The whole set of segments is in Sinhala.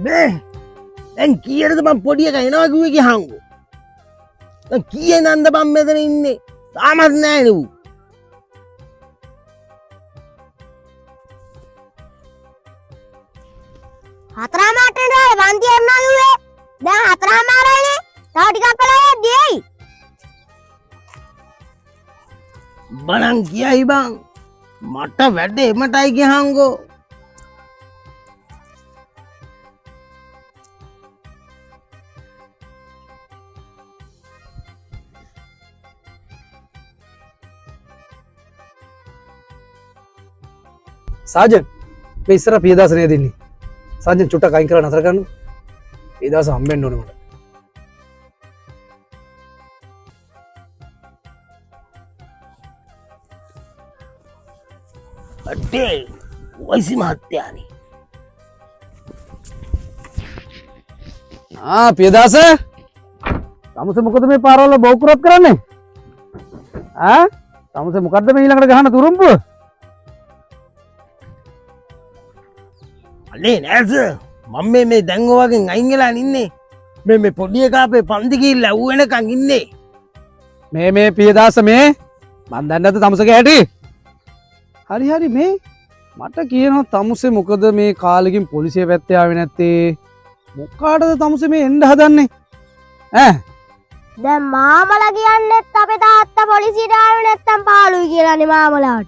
මේ දැන් කීයටද මං පොඩි එකා එනවා කිව්වේ කියහන්කෝ. දැන් කීයේ නන්ද මං මෙතන ඉන්නේ? තාමත් නෑනේ ඌ. හතරමාරට යනවා වන්දි යනවා කිව්වේ. දැන් හතරමාරයිනේ. තව ටිකක් වෙලා යද්දි එයි. බලන් කියයි බං. මට වැඩ එමටයි කියහන්කෝ. සාජන් මේ ඉස්සර පියදාස නේද ඉන්නේ? සාජන් චුට්ටක් අයින් කරලා නතර කරන්න. පියදාස හම්බෙන්න ඕනේ මට. අඩේ වයිසි මහත්තයානේ. ආ පියදාස තමුසේ මොකද මේ පාරවල බෞකුරත් කරන්නේ? ඈ තමුසේ මොකද්ද මේ ඊළඟට ගහන තුරුම්පුව? අනේ නෑ සර්, මම මේ දැන් ඔයගෙන් අයින් වෙලා ඉන්නේ. මේ පොඩි එකා අපේ පන්ති ගිහිල්ලා ඌ එනකන් ඉන්නේ. මේ පියදාස මේ මං දන්නේ නැද්ද තමුසේගේ හැටි? හරි හරි මේ මට කියනවා තමුසේ මොකද මේ කාලෙකින් පොලිසිය පැත්තේ ආවේ නැත්තේ? මොකාටද තමුසේ මේ එන්න හදන්නේ? ඈ දැන් මාමලා කියන්නේත් අපේ තාත්තා පොලිසියට ආවේ නැත්තම් පාළුයි කියලානේ මාමලාට.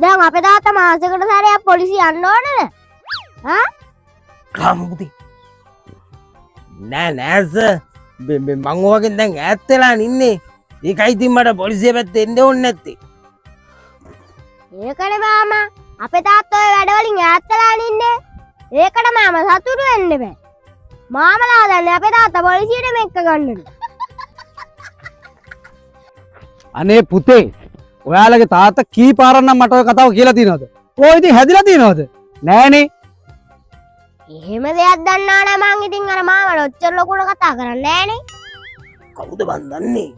දැන් අපේ තාත්තා මාසෙකට සැරයක් පොලිසිය යන්න ඕනේද? ඈ? කාමුති. නෑ නෑ සර්, මේ මං ඔයගෙන් දැන් ඈත් වෙලා ඉන්නේ. ඒකයි ඉතින් මට පොලිසිය පැත්තේ එන්න ඕනේ නැත්තේ. ඒකනේ මාමා, අපේ තාත්තා ඔය වැඩවලින් ඈත් වෙලා ඉන්නේ. ඒකට මාමා සතුටු වෙන්න බෑ. මාමලා දන්නේ අපේ තාත්තා පොලිසියට මෙක්ක ගන්නලු. අනේ පුතේ, ඔයාලගේ තාත්තා කී පාරක් නම් මට ඔය කතාව කියලා තියෙනවද? ඔය ඉතින් හැදිලා තියෙනවද? නෑනේ. එහෙම දෙයක් දන්නා නම් මං ඉතින් අර මාමලා ඔච්චර ලොකුට කතා කරන්නේ නෑනේ. කවුද බං දන්නේ?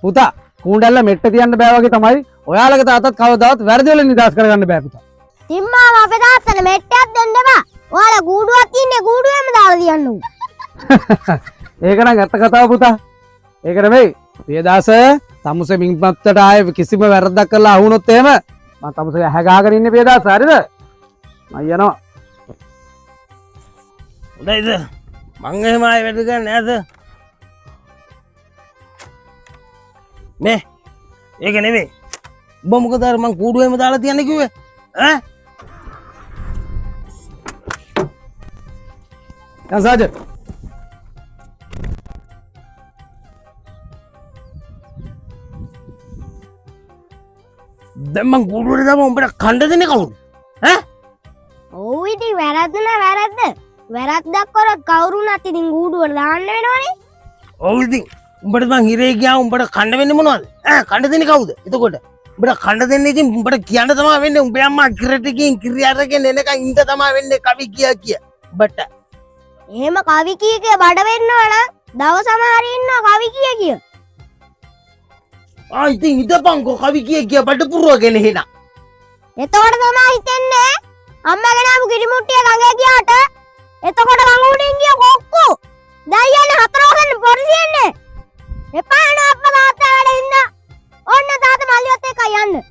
පුතා, කූඬැල්ල මෙට්ට තියන්න බෑ වගේ තමයි ඔයාලගේ තාත්තත් කවදාවත් වැරදි වලින් නිදහස් කරගන්න බෑ පුතා. ඉතින් මාමා අපේ තාත්තට මෙට්ටයක් දෙන්න එපා. ඔයාලා කූඩුවක් තියන්නේ කූඩුවෙම දාලා තියන්න ඕන. ඒක නම් ඇත්ත කතාව පුතා. ඒක නෙමෙයි පියදාස, තමුසේ මින් පැත්තට ආයේ කිසිම වැරද්දක් කරලා අහුනොත් එහෙම මං තමුසේ ඇහැ ගහගෙන ඉන්නේ පියදාස, හරිද? මං යනවා. හොඳයිද? මං එහෙම ආයේ වැඩ කරන්නේ නෑද? මේ ඒක නෙමෙයි. උඹ මොකද අර මං කූඩුවෙම දාලා තියන්නේ කිව්වේ? ඈ? දැන් සාජන්. දැන් මං කූඩුවට දාම උඹට කණ්ඩ දෙන්නේ කවුද? ඈ? ඔව් ඉතින් වැරද්ද නෑ වැරද්ද. වැරද්දක් කරොත් කවුරුණත් ඉතින් කූඩුවට දාන්න වෙනවනේ. ඔව් ඉතින් උඹට මං හිරේ ගියා උඹට කණ්ඩ වෙන්නේ මොනවද? ඈ කණ්ඩ දෙන්නේ කවුද? එතකොට උඹට කණ්ඩ දෙන්නේ ඉතින් උඹට කියන්න තමයි වෙන්නේ. උඹේ අම්මා කිරටකින් කිරි අරගෙන එනකන් ඉඳ තමයි වෙන්නේ කවි කිය කිය. උඹට එහෙම කවි කිය කිය බඩ වෙන්නවා නම් දවසම හරි ඉන්නවා කවි කිය කිය. ආ ඉතින් ඉඳපන්කෝ කවි කිය කිය බඩ පුරවගෙන එහෙනම්. එතකොට තමයි හිතෙන්නේ අම්මා ගෙනාවු කිරි මුට්ටිය ගඟේ ගියාට එතකොට ගඟ උඩින් ගිය කොක්කු දැන් යන්නේ හතර වසරේ පොලිසිය එන්නේ. එපා වෙනවා අප්පා තාත්තා වැඩ හින්දා. ඔන්න තාත්තා මල්ලියත් එක්ක යන්න.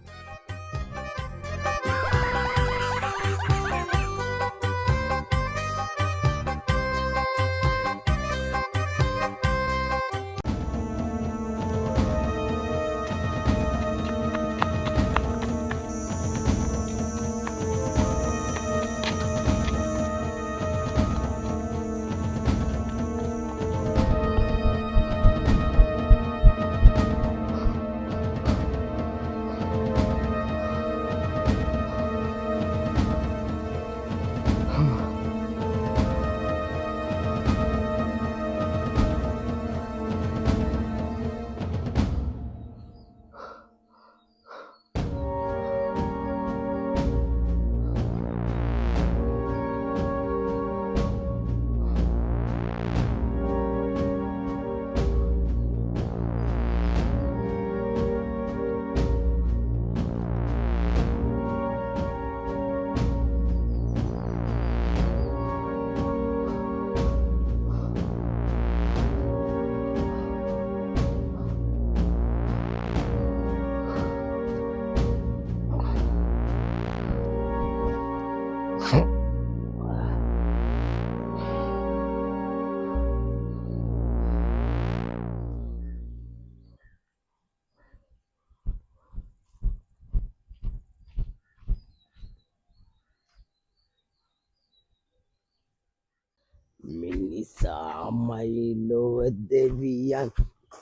මිනිසාමයි ලොව දෙවියන්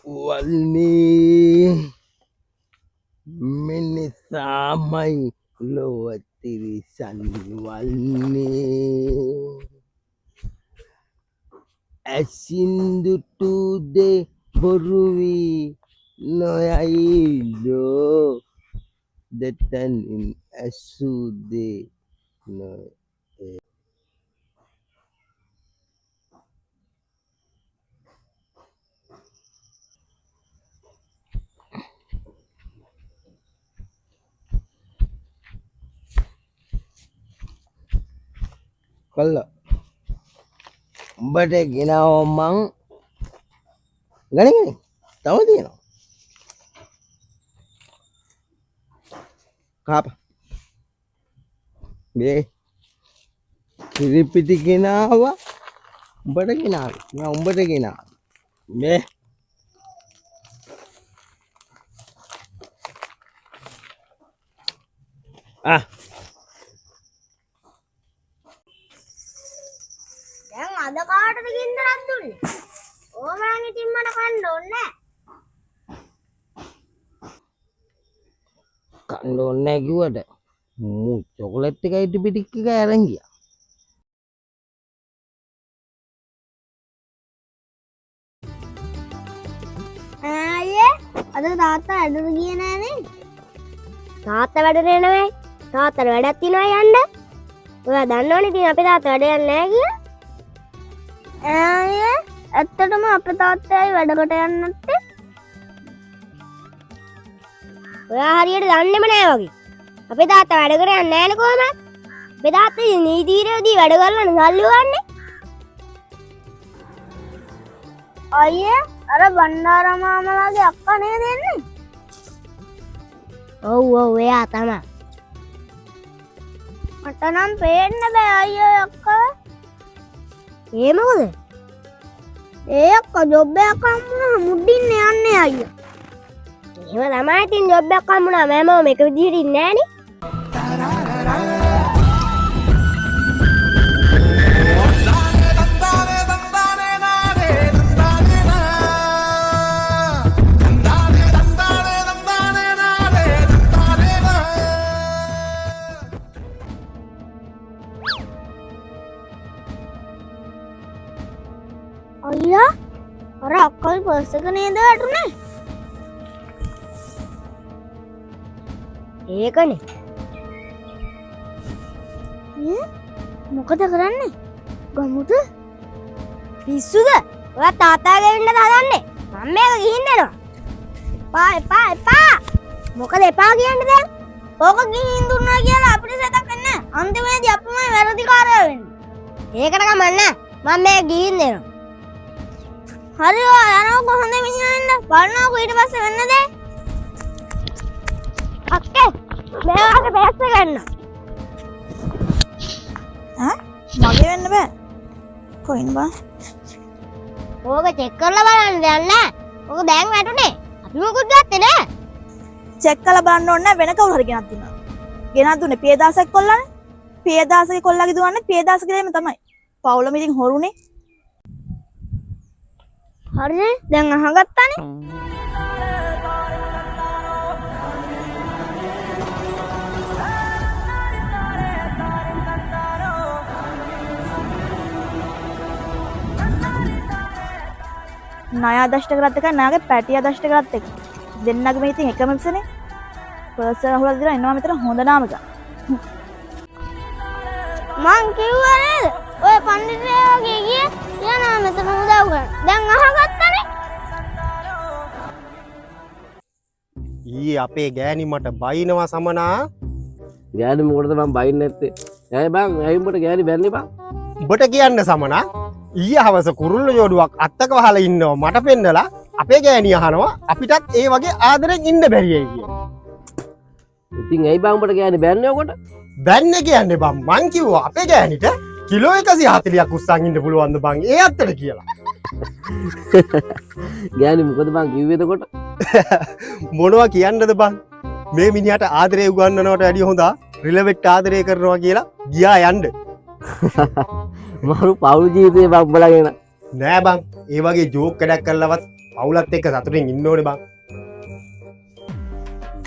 වන්නේ, මිනිසාමයි ලොව තිරිසන් වන්නේ. ඇසින් දුටු දේ බොරු වී නොයයි ලෝ, දෙතැනින් ඇසූ දේ නො. කොල්ල, උඹට ගෙනාව මං ගණන් ගණන් තව තියෙනවා. කාප මේ කිරිපිටි ගෙනාවා. උඹට ගෙනාවේ මම, උඹට ගෙනාවා මේ. ආ. දැන් අද කාටද ගින්දරක් දුන්නේ? ඕම නම් ඉතින් මට කන්න ඕනේ නෑ. කන්න ඕනේ නෑ කිව්වට මූ චොකලට් එකයි ටිපි ටික එක අරන් ගියා. ආයේ අද තාත්තා වැඩට ගියේ නෑනේ. තාත්තා වැඩට එනවයි. තාත්තට වැඩක් තියෙනවා යන්න. ඔයා දන්නවනේ ඉතින් අපේ තාත්තා වැඩ යන්නේ නෑ කියලා. ආයේ ඇත්තටම අපේ තාත්තයි වැඩකට යන්නේ නැත්තේ? ඔයා හරියට දන්නේම නෑ වගේ. අපේ තාත්තා වැඩකට යන්නේ නෑනේ කොහමත්. අපේ තාත්තා ඉතින් නීති විරෝධී වැඩ කරලා සල්ලි හොයන්නේ. අයියේ අර බණ්ඩාර මාමලාගේ අක්කා නේද එන්නේ? ඔව් ඔව්, එයා තමයි. මට නම් පේන්න බෑ අයියෝ අක්කා. ඒ මොකද? ඒ අක්කා ජොබ් එකක් හම්බුනහම මුඩින් යන්නේ අයියා. එහෙම තමයි ඉතින් ජොබ් එකක් හම්බුනහම හැමෝම එක විදිහට ඉන්නේ නෑනේ. අයියා අර අක්කගේ පර්ස් එක නේද වැටුනේ? ඒකනේ. මොකද කරන්නේ? ගමුද? පිස්සුද? ඔයා තාත්තාගේ වෙන්නද හදන්නේ? මම මේක ගිහින් දෙනවා. එපා එපා එපා. මොකද එපා කියන්නේ දැන්? ඕක ගිහින් දුන්නා කියලා අපිට සැකක් වෙන්නේ නැහැ. අන්තිමේදී අපිමයි වැරදිකාරයෝ වෙන්නේ. ඒකට කමක් නැහැ. මම මේක ගිහින් දෙනවා. හරි ඔයා යනවා කොහොමද මිනිහා එන්න? බලනකො ඊට පස්සේ වෙන්න දේ. අක්කේ මේ වගේ බෑස් ගන්න. ඈ මගේ වෙන්න බෑ. කොයින් බං? ඕක චෙක් කරලා බලන්න දෙයක් නෑ. ඕක දැන් වැටුනේ. අපි මොකුත් ගත්තේ නෑ. චෙක් කරලා බලන්න ඕනේ නෑ, වෙන කවුරු හරි ගෙනත් දුන්නා. ගෙනත් දුන්නේ පියදාසක් කොල්ලානේ. පියදාසගේ කොල්ලාගේ දුවන්නේ පියදාසගේ දෙයම තමයි. පවුලම ඉතින් හොරුනේ. හරිනේ දැන් අහගත්තානේ. ණය ආදර්ශ කරත් එකයි ණයගේ පැටි ආදර්ශ කරත් එක. දෙන්නගේම ඉතින් එකම විසනේ. පර්ස් එක අහුලලා දීලා එනවා මෙතන හොඳ නාමක. මං කිව්වා නේද? ඔය පණ්ඩිතයා වගේ ගියේ යනවා මෙතන උදව් කරන්න. දැන් අහගත්තනේ. ඊයේ අපේ ගෑණි මට බයිනවා සමනා. ගෑණි මොකටද මං බයින්නේ නැත්තේ? ඇයි බං, ඇයි උඹට ගෑණි බැන්නේ බං? උඹට කියන්න සමනා, ඊයේ හවස කුරුල්ල ජෝඩුවක් අත්තක වහලා ඉන්නවා මට පෙන්නලා අපේ ගෑණි අහනවා අපිටත් ඒ වගේ ආදරෙන් ඉන්න බැරි ඇයි කියලා. ඉතින් ඇයි බං උඹට ගෑණි බැන්නේ ඔකට? බැන්නේ කියන්නේ බං මං කිව්වා අපේ ගෑණිට කිලෝ 140ක් උස්සන් ඉන්න පුළුවන්ද බං ඒ අත්තට කියලා. ගෑණි මොකද බං කිව්වේ එතකොට? මොනවා කියන්නද බං, මේ මිනිහට ආදරේ උගන්වනවට වැඩිය හොඳා රිලෙවෙට් ආදරේ කරනවා කියලා ගියා යන්න. මරු පවුල් ජීවිතේ බං උඹලා ගෙන. නෑ බං, ඒ වගේ ජෝක් වැඩක් කරලවත් පවුලත් එක්ක සතුටින් ඉන්න ඕනේ බං.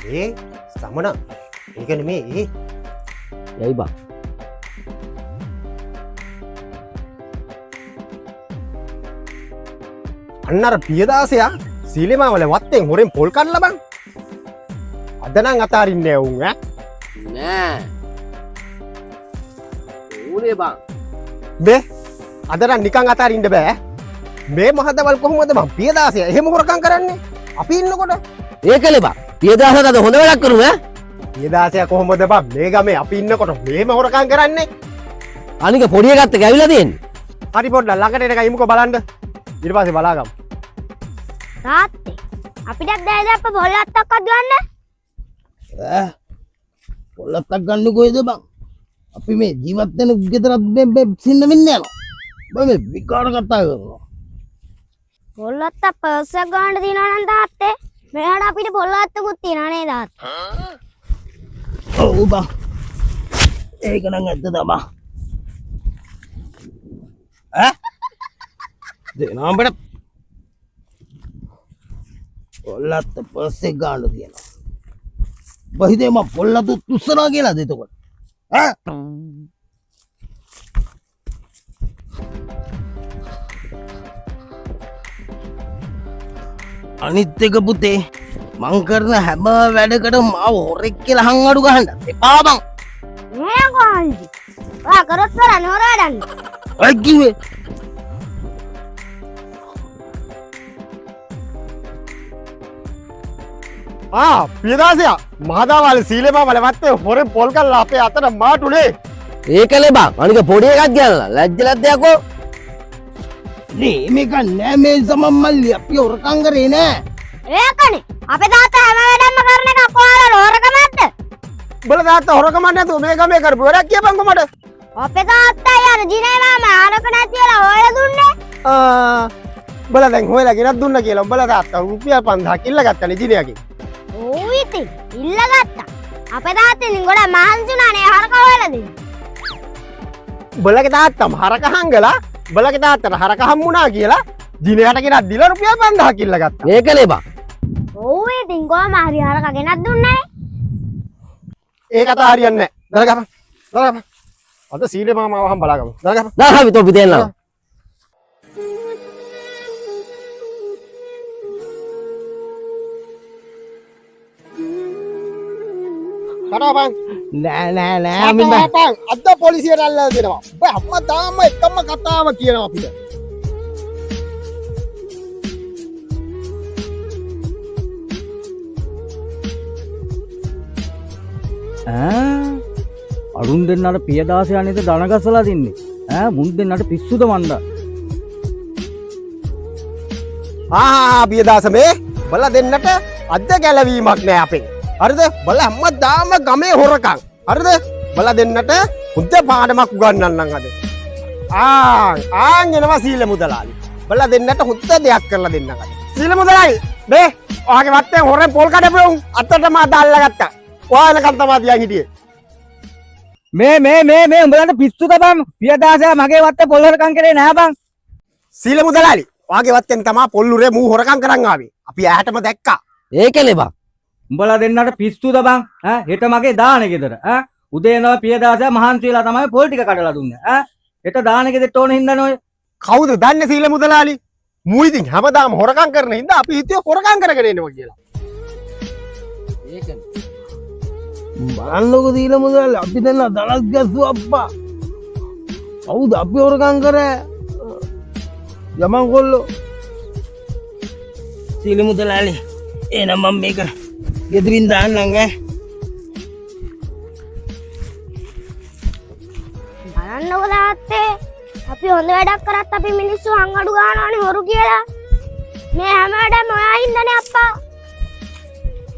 මේ සමන ඒක නෙමේ ඒ. යයි බං. අන්න අර පියදාසයා සීලමාවල වත්තෙන් හොරෙන් පොල් කඩලා බං. අද නම් අතාරින්නේ නෑ උන් ඈ. නෑ. ඌනේ බං. මේ අද නම් නිකන් අතාරින්න බෑ. මේ මහදවල් කොහොමද බං පියදාසයා එහෙම හොරකම් කරන්නේ? අපි ඉන්නකොට. ඒකලේ බං. පියදාසට අද හොඳ වැඩක් කරුවා ඈ. පියදාසයා කොහොමද බං මේ ගමේ අපි ඉන්නකොට මෙහෙම හොරකම් කරන්නේ? අනික පොඩි එකත් එක්ක ඇවිල්ලා තියෙන්නේ. හරි පොඩ්ඩක් ළඟට එනකන් ඉමුකෝ බලන්න. ඊට පස්සේ බලාගමු. තාත්තේ අපිටත් දැයිද අප්පා පොල් අත්තක්වත් ගන්න? ඈ පොල් අත්තක් ගන්න කොහෙද බං? අපි මේ ජීවත් වෙන ගෙදරත් මේ සින්න වෙන්න යනවා. බං මේ විකාර කතා කරනවා. පොල් අත්තක් පර්ස් එකක් ගන්න තියනවා නම් තාත්තේ මෙහාට අපිට පොල් අත්තකුත් තියනවා නේද තාත්තේ? ඔව් බං. ඒක නම් ඇත්ත තමා. ඈ දෙනවා උඹට පොල් අත්ත පර්ස් එක ගන්න තියෙනවා. උඹ හිතේ මං පොල් අත උස්සනවා කියලාද එතකොට? ඈ අනිත් එක පුතේ මං කරන හැම වැඩකටම මාව හොරෙක් කියලා හං අඩු ගහන්න එපා බං. නෑ කොහොමද? ඔයා කරොත් කරන්නේ හොර වැඩන්නේ. ඔය කිව්වේ ආ පියදාසයා මහදාවල සීලමාවල වත්තේ හොරෙන් පොල් කඩලා අපේ අතට මාටුනේ. ඒකලේ බං. අනික පොඩි එකක් ගෑනලා ලැජ්ජ ලැද්දයකෝ. නේ මේක නෑ මේ සමන් මල්ලි අපි හොරකම් කරේ නෑ. ඒකනේ අපේ තාත්තා හැම වැඩක්ම කරන එක ඔයාලා හොරකමක්ද? උඹලා තාත්තා හොරකමක් නැතුව මේ ගමේ කරපු වැඩක් කියපන්කෝ මට. අපේ තාත්තා අර ජිනේ මාමා හරක නැති වෙලා හොයලා දුන්නේ. ආ උඹලා දැන් හොයලා ගෙනත් දුන්නා කියලා උඹලා තාත්තා රුපියල් 5000ක් ඉල්ලගත්තනේ ජිනේගෙන්. ඔව් ඉතින් ඉල්ලගත්තා. අපේ තාත්තා ඉතින් ගොඩක් මහන්සි වුණානේ හරක හොයලා දෙන්න. උඹලගේ තාත්තම හරක හංගලා උඹලගේ තාත්තට හරක හම්බුණා කියලා ජිනේට ගෙනත් දීලා රුපියල් 5000ක් ඉල්ලගත්තා. ඒකලේ බං. ඔව් ඉතින් කොහම හරි හරක ගෙනත් දුන්නානේ. ඒ කතාව හරියන්නේ නෑ. දර ගහපන්. දර ගහපන්. අද සීලේ මාමාව හම් බලාගමු. දර ගහපන්. දා අපි තොපි දෙන්නම්. කඩාපන්. නෑ නෑ නෑ අපි බං. කඩාපන්. අද පොලිසියට අල්ලලා දෙනවා. උඹ හැමදාම එකම කතාව කියනවා අපිට. ඈ අරුන් දෙන්නට පියදාසයා නේද දන ගසලා තින්නේ. ඈ මුන් දෙන්නට පිස්සුද මන්ද? ආ පියදාස මේ බල දෙන්නට අද ගැලවීමක් නෑ අපෙන්. හරිද? බල හැමදාම ගමේ හොරකම්. හරිද? බල දෙන්නට හොඳ පාඩමක් උගන්වන්නම් අද. ආ ආන් එනවා සීල මුදලාලි. බල දෙන්නට හොඳ දෙයක් කරලා දෙන්නම් අද. සීල මුදලාලි මේ ඔයාගේ වත්තෙන් හොරෙන් පොල් කඩපු උන් අතටම අද අල්ලගත්තා. ඔයා එනකන් තමයි තියන් හිටියේ. මේ මේ මේ මේ උඹලට පිස්සුද බං? පියදාසයා මගේ වත්තේ පොල් හොරකම් කරේ නෑ බං. සීල මුදලාලි ඔයාගේ වත්තෙන් තමා පොල් උරේ මූ හොරකම් කරන් ආවේ. අපි ඈටම දැක්කා. ඒකලේ බං. උඹලා දෙන්නට පිස්සුද බං? ඈ හෙට මගේ දාන ගෙදර. ඈ උදේ එනවා පියදාසයා මහන්සි වෙලා තමයි පොල් ටික කඩලා දුන්නේ. ඈ හෙට දාන ගෙදරට ඕන හින්දානේ ඔය. කවුද දන්නේ සීල මුදලාලි? මූ ඉතින් හැමදාම හොරකම් කරන හින්දා අපි හිතුවේ හොරකම් කරගෙන එනවා කියලා. ඒකනේ. බලන්නකෝ සීල මුදලාලි අපි දෙන්න දලස් ගැස්සුවා අප්පා. කවුද අපි හොරකම් කරේ? යමන් කොල්ලෝ. සීල මුදලාලි එහෙනම් මම මේක ගෙදරින් දාන්නම් ඈ. බලන්නකෝ තාත්තේ අපි හොඳ වැඩක් කරත් අපි මිනිස්සු හං අඩු ගන්නවනේ හොරු කියලා. මේ හැම වැඩම ඔයා හින්දානේ අප්පා.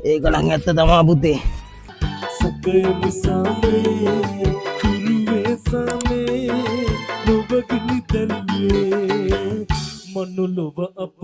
ඒක නම් ඇත්ත තමා පුතේ. මනුලොව අප